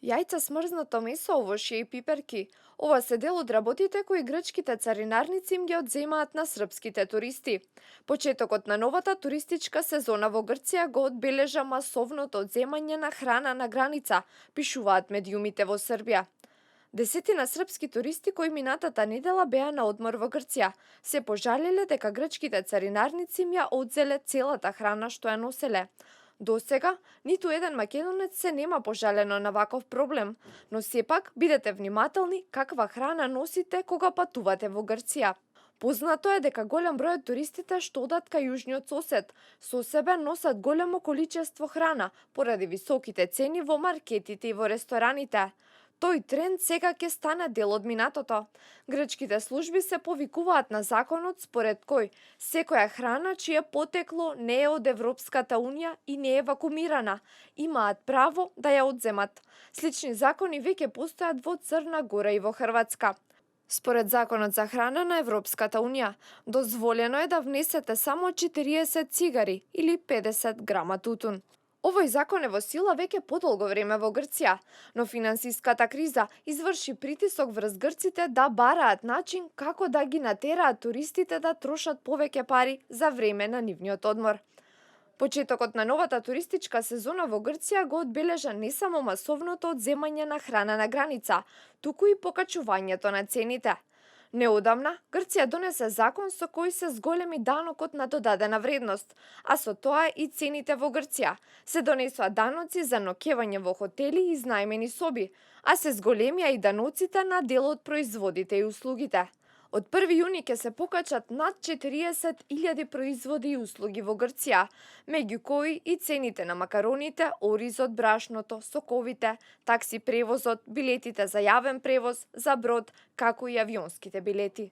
Јајца, смрзнато месо, овошје и пиперки. Ова се дел од работите кои грчките царинарници им ги одземаат на српските туристи. Почетокот на новата туристичка сезона во Грција го одбележа масовното одземање на храна на граница, пишуваат медиумите во Србија. Десетина српски туристи кои минатата недела беа на одмор во Грција се пожалеле дека грчките царинарници им ја одзеле целата храна што ја носеле. До сега, ниту еден македонец се нема пожалено на ваков проблем, но сепак бидете внимателни каква храна носите кога патувате во Грција. Познато е дека голем број од туристите што одат кај јужниот сосед со себе носат големо количество храна поради високите цени во маркетите и во рестораните. Тој тренд сега ќе стане дел од минатото. Грчките служби се повикуваат на законот според кој секоја храна чие потекло не е од Европската унија и не е вакуумирана, имаат право да ја одземат. Слични закони веќе постојат во Црна Гора и во Хрватска. Според законот за храна на Европската унија, дозволено е да внесете само 40 цигари или 50 грама тутун. Овој закон е во сила веќе подолго време во Грција, но финансиската криза изврши притисок врз грците да бараат начин како да ги натераат туристите да трошат повеќе пари за време на нивниот одмор. Почетокот на новата туристичка сезона во Грција го одбележа не само масовното одземање на храна на граница, туку и покачувањето на цените. Неодамна, Грција донесе закон со кој се зголеми данокот на додадена вредност, а со тоа и цените во Грција. Се донесоа даноци за ноќевање во хотели и изнајмени соби, а се зголемија и даноците на дел од производите и услугите. Од 1 јуни ќе се покачат над 40.000 производи и услуги во Грција, меѓу кои и цените на макароните, оризот, брашното, соковите, такси превозот, билетите за јавен превоз, за брод, како и авионските билети.